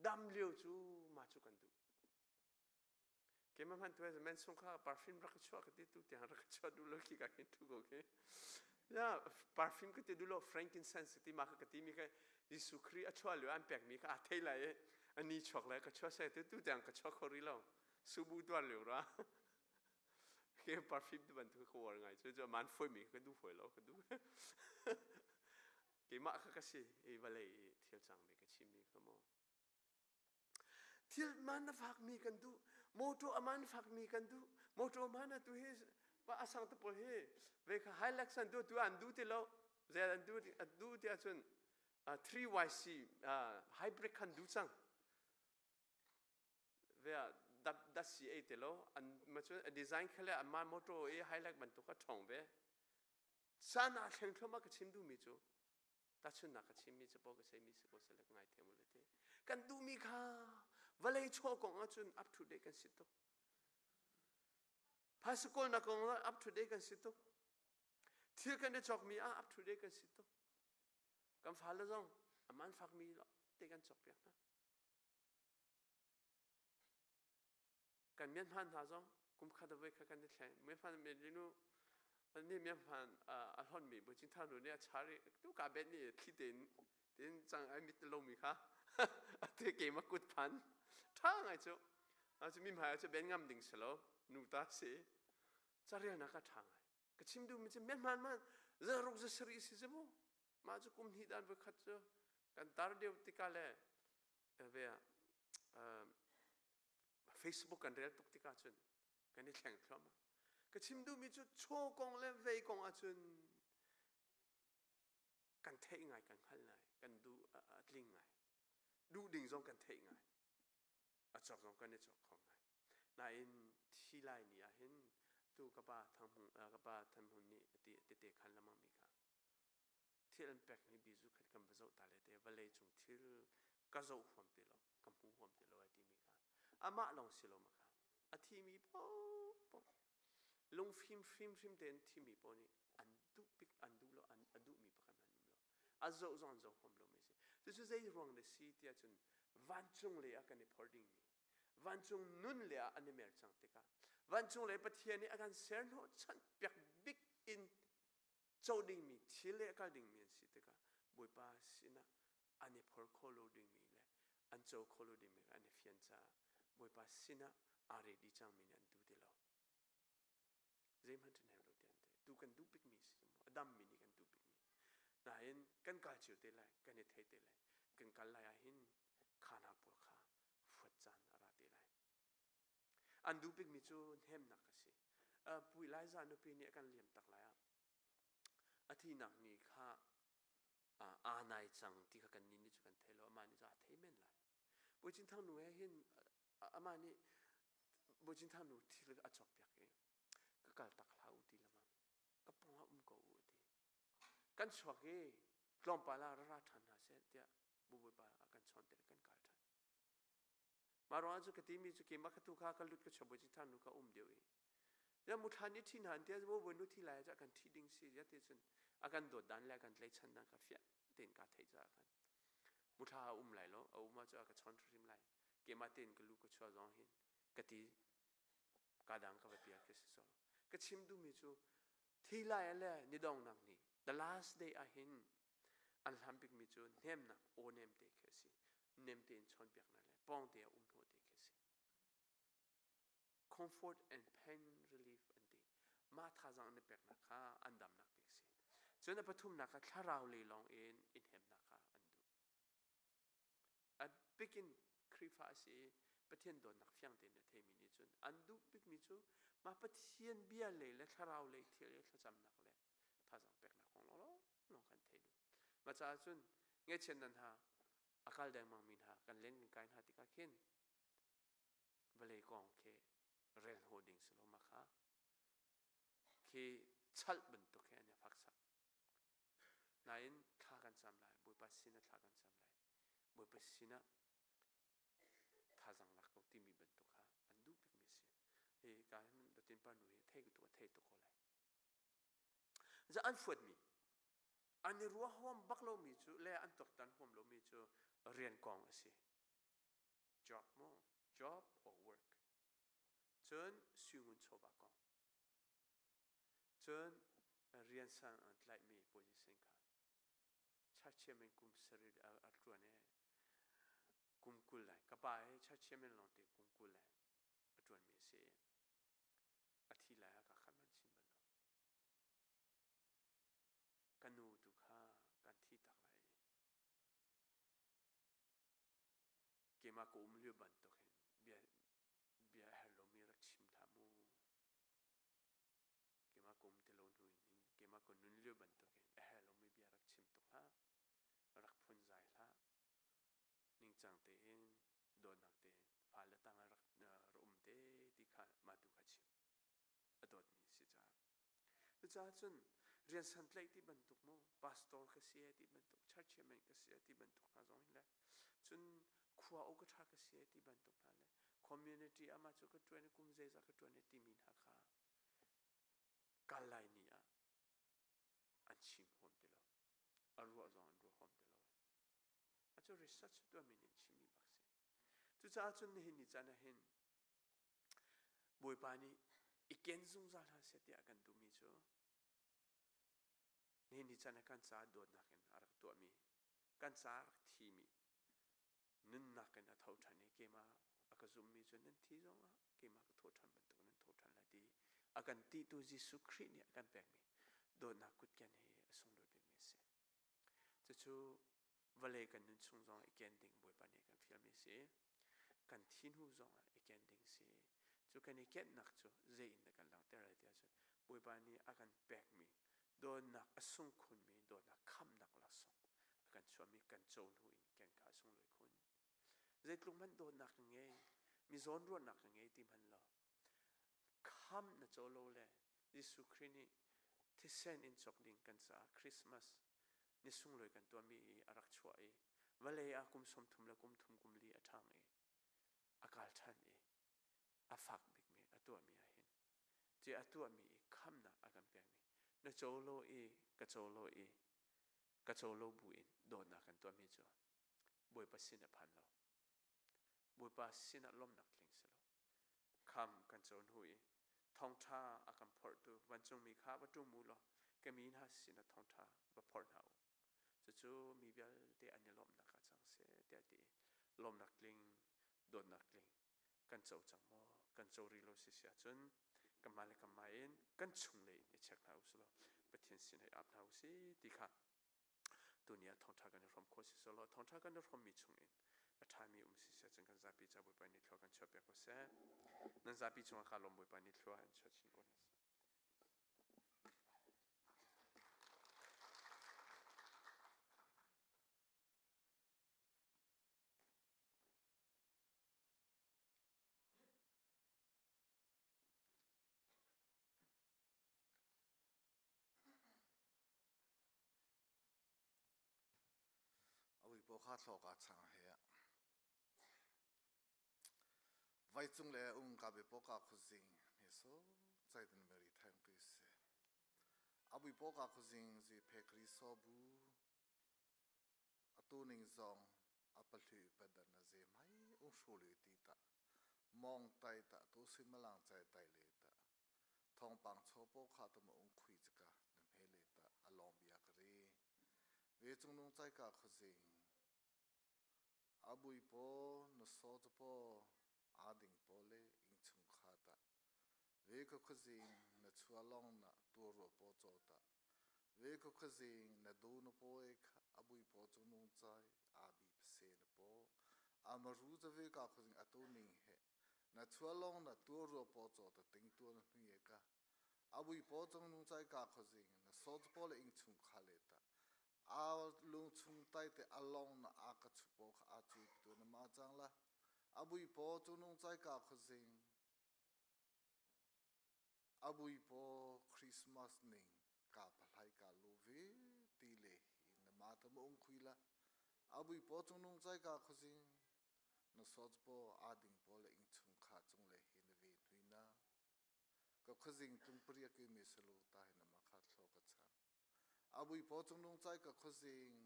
Dam lio cu mah cu kan duh. Keimah hmanh tu men sung kha perfume rak ka chuah ka ti tu tiang rak ka chuah duh lo khi ka khin thu ko khi. Ya perfume ka ti duh lo frankincense ti ma kha ka ti mi kha Jesuh Khrih a chuah lio an pek mi kha a thei lai i ani chuak lai ka chuah sai tu tu tiang ka chuah kho rih lo. Subu tuar lio ra. Ke perfume tu bantuk ka war ngai cu cu man foi mi ka duh foi lo ka duh. Keimah kha ka si i vawlei i thil cang mi ka chim mi kha mu. Thil man a fakmi kan duh. Motor a man fakmi kan duh. Motor man atu hi a sang te pawl hi ve kha Hilux an duh tu an duh ti lo. Zel an duh an duh ti ahcun 3YC hybrid khan duh cang. Ve dat dat si ei te lo an ma cun a design khale an motor i Hilux bantuk a ṭhong ve. Sana thleng thluahmah ka chim duhmi cu Tahchunhnak ka chimmi cu paw ka seimi si ko seh le ka ngaithiam u le ti. Kan duhmi kha vawlei chaw kong ahcun up to date kan si tuk. Phaisa kawlnak kong ah up to date kan si tuk. Thil kan i cawkmi ah up to date kan si tuk. Kan fale zong a man fakmi te kan cawkpiak hna. Kan mianhman hna zong kum khat a voi kha kan i thleng. Mianhman nu nih mianhman a hlonmi Bucing Thar nu nih a char i tu ka bet nih thli tein tin cang ai mit lomi kha a te ke ma kut phan tha ngai cu cu mi hmai cu ben ngam ding si lo nu ta si carialnak ka tha ngai ka chim duhmi cu mianhman man zaruk za sari si si mu mah cu kum hnih dan voi khat cu kan tar deuh tikah le ve Facebook kan rel tuk tikah cun kan i thleng thluahmah. Ka chim duhmi cu chaw kong le vei kong ahcun kan theih ngai, kan hngalh ngai, kan duh a tling ngai. Duh ding zong kan theih ngai. A cawk zong kan i cawk kho ngai. Nain thi lai ni ah hin tu ka pa Thang ka pa Than Hmun nih a ti tete khan lamang mi kha thil an pek ni bizu khat kan va zoh ta le te vawlei cung thil ka zoh huam ti lo ka hmu huam ti lo ai timi kha amah lawng si lo ma kha a thimi paohpaoh lungfim hrimhrim tein thimi paoh nih an duh bik an duh lo an a duhmi pakhat hmanh um lo a zoh zong an zoh huam lo mi si cucu zei ruang le si tiah cun vancung lei ah kan i phor dingmi vancung nun le ah an i mer cang tikah vancung lei Pathian nih a kan ser hnawh chanh piak bik in co dingmi thil le kal dingmi an si tikah Bawipa sinah an i phor kho lo dingmi le an co kho lo dingmi an i fian caah Bawipa sinah aa ready cangmi nih an duh ti lo. Zeihmanh ṭhahnem lo ti an ti. Tu kan duh bikmi si cu a dammi nih kan duh bikmi. Nain kan kal cio te lai, kan i thei te lai. Kan kal lai ah hin kha hna pawl kha fuat caan a ra te lai. An duh bikmi cu hnemnak a si. Pu Elijah nupi nih a kan liam tak lai ah a thihnak ni kha aa nai cang ti kha kan nih nih cu kan thei lo. Amah nih cu aa thei men lai. Bawi Cin Thang nu he hin amah nih Bawi Cin Thang nu thil a cawkpiak i ka kal tak hlah u ti lamang ka pawng ah um ko u a ti. Kan chuak i tlawmpal ah ra ra ṭhan hna seh tiah Bawipa a kan chawn ter kan kal ṭhan. Mah ruangah cu ka timi cu keimah ka tu kha ka lut ka chuak bawi thang nu ka um deuh i ya mu thlan i thi hna an ti bawi nu thi lai ah kan thi ding si ya ti cun a kan dawt dan le a kan tleichan dan ka fiah tein ka theih caah khan mu thla a um lai lo a um ah cu a ka chawn hrim lai keimah tein ka lu ka chuah zong hin ka ti ka dang ka va pia khi si so ka chim duhmi cu thi lai le ni dongnak ni the last day ah hin an hlam bikmi cu hnemnak aw nem te khi a si nem tein chawnpiaknak le pawng te ah um hnawh te khi a si comfort and pain relief an ti mah thazaang an i peknak kha an damnak bik si cun a pathumnak kha thlarau lei lawng in i hnemnak kha an duh A bikin Khrihfa a si i Pathian dawtnak fiang tein a theimi nih cun an duh bikmi cu mah Pathian bia lei le thlarau lei thil i thlacamnak le thazaang peknak kong lawnglawng lawng kan thei duh. Mah caah cun ngaihchiat nan hna a kal dengmangmi hna kan len kan kai hna tikah khin vawlei kong khi rel hnawh ding si lo mah kha khi chalh bantuk he an i faksak. Nain thla kan cam lai, Bawipa sinah thla kan cam lai. Bawipa sinah timi bantuk kha an duh bikmi a si. Hi ka hin Datin pa nu hi thei tuk a thei tuk ko lai. Za an fuatmi an i ruah huam bak lomi cu le an tuaktan huam lomi cu rian kong a si. Job mu, job or work. Cun suingun chawva kong. Cun rian sang an tlaihmi position kha church chairman kum sarih a ṭuan i kum 20 lai ka pa hi church chairman lawngte kum 20 lai a ṭuanmi a si i a thi lai ah ka khat hmanh chim bal lo. Ka nu tu kha kan thi tak lai i keimah ka um lio bantuk hin bia bia a herh lomi rak chim hlah mu. Keimah ka um ti lo hnu in hin keimah ka nun lio bantuk hin a herh lomi bia rak chim tuk hlah. Rak phunzai hlah. Ningcang tein dawtnak tein fale tang ah rak rak um te ti kha mah tu kha chim. A dawtmi a si caah. Cucaah cun rian santlaih ti bantuk mu pastor ka si ti bantuk church chairman ka si ti bantuk hna zong hin le cun khua o ka ṭha ka si ti bantuk hna le community ama cu ka ṭuan kum zeizah ka ṭuan timi hna kha kal lai ni ah an chim huam ti lo a ruah zong an ruah huam ti lo. A cu research tuahmi nih an chimmi bak si. Cucaah cun nihin ni caan ah hin Bawipa nih i ken zungzal hna seh tiah kan duhmi cu nihin ni caan ah kan caah dawtnak in a rak tuahmi, kan caah a rak thimi, nunnak in a tho ṭhan i keimah a ka zummi cu nan thi zongah keimah ka tho ṭhan bantuk nan tho ṭhan lai ti a kan titu Jesuh Khrih nih a kan pekmi dawtnak kutken hi a sunglawi bikmi a si. Cucu vawlei kan nun chung zongah i ken ding Bawipa nih kan fialmi a si. Kan thi hnu zongah i ken ding si. Cu kan i kennak cu zei in dah kan langhter lai ti ahcun Bawipa nih a kan pekmi dawtnak a sung khunmi dawtnak khamnak laksawng a kan chuahmi kan co hnu in ken kha a sunglawi khun. Zeitluk hmanh dawtnak ka ngei, mi zawnruahnak ka ngei ti hmanh law khamh na co lo le Jesuh Khrih nih thisen in cawk ding kan caah Christmas ni sunglawi kan tuahmi i a rak chuah i vawlei ah kum 30 le kum thum kum li a ṭhang i a kal ṭhan i a fak bikmi a tuahmi ah hin ci a tuahmi i khamnak a kan pekmi na co lo i ka co lo i ka co lo bu in dawtnak kan tuahmi cu Bawipa sin a phan lo. Bawipa sinah lawmhnak tling si lo. Kham kan co hnu i thawngṭha a kan phorhtu vancungmi kha va ṭum u law ka mi hna sinah thawngṭha va phorh hna u. Cucu mi vialte an i lawmhnak ah cang seh tiah a ti i lawmhnak tling, dawtnak tling kan co cang maw? Kan co rih lo si si ahcun kanmah le kanmah in kan chunglei in i check hna u sih law Pathian sin hei ap hna u sih ti kha tuni ah thawngṭha kan i hrawm khawh si selaw thawngṭha kan i hrawmmi chungin a ṭhami um si seh cun kan zapi ca Bawipa nih thlua kan chuahpiak ko seh. Nan zapi cungah kaa lawm. Bawipa nih thlua in chuah chin ko hna seh. A uipaw kha thlawk aa chang he. Vai cung le um ka be po ka khuzing me so chai den meri thang kui se. A bui po ka khuzing zi phe kri so bu atu ning zong a palhu padan na ze mai ung hru ti ta mong tai ta tu suimalang chai tai le ta Thawngpang chawpaw kha ta ma ung khui cika na hme le ta a lawng bia ka re. Ve cungnung cai ka khuazing. A bui paw na saw ca paw a ding paw le ing chung kha ta. Ve ka khuazing na chua long na tuarua paw caw ta. Ve ka khuazing na du na paw e kha a bui paw cungnung cai a bi pase na paw. A maru ca ve ka khuazing a tu ning he Na chua lawng na tuar rua paw caw ta ting tuan hnui e ka. Abui paw cang nung chai ka khozing na sawt paw le ing chung kha le ta. A lung chung tai te along na a ka chu paw kha a chu tu na ma chang la. Abui paw cu nung chai ka khozing abui paw Christmas ning ka palai ka lu ve ti le hi na ma ta ma ung khui la. Abui paw cung nung chai ka khozing. Na sawt po a ding po le ing chung kha chung le hi na ve hnui na. Ka khuazing tlung paria ke me salu ta hi na ma kha thlo ka chang. Abui po chung nung chai ka khuazing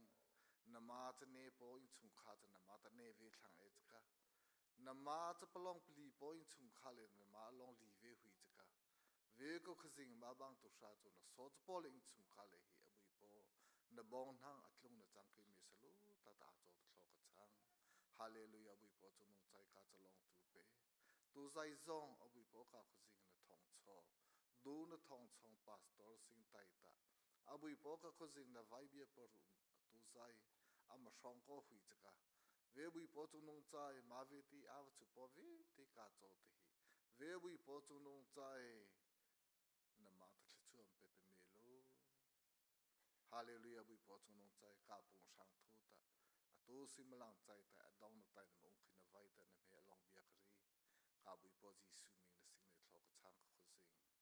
na ma cha ne po ing chung kha cha na ma ta ne ve thlang e chaka. Na ma cha palong pli po ing chung kha le na ma long li ve hui chaka. Ve ko khazing ma bang tu sha chu na so cha po le ing chung kha le hi abui po na bong nang atlung na chang ke me salu ta ta cho thlo ka chang. Hallelujah bui po chung nung chai ka chalong tu pe. Tu zai zong abui po ka khazing na thong cho. Du na thong chong pastor sing tai ta. Abui po ka khazing na vai bia por tu zai ama hrong ko hui chaka. Ve bui po chung nung chai ma ve ti aw chu po ve ti ka cho te hi. Ve bui po chung nung chai na ma ta thli chuam pe pe me lo. Hallelujah bui po chung nung chai ka pung sang thu ta. Atu simalang chai ta adong na tai na mung khina vai ta na me along bia kari. Ka bui po Jesu ming na sing le thlo ka chang ka khuzing.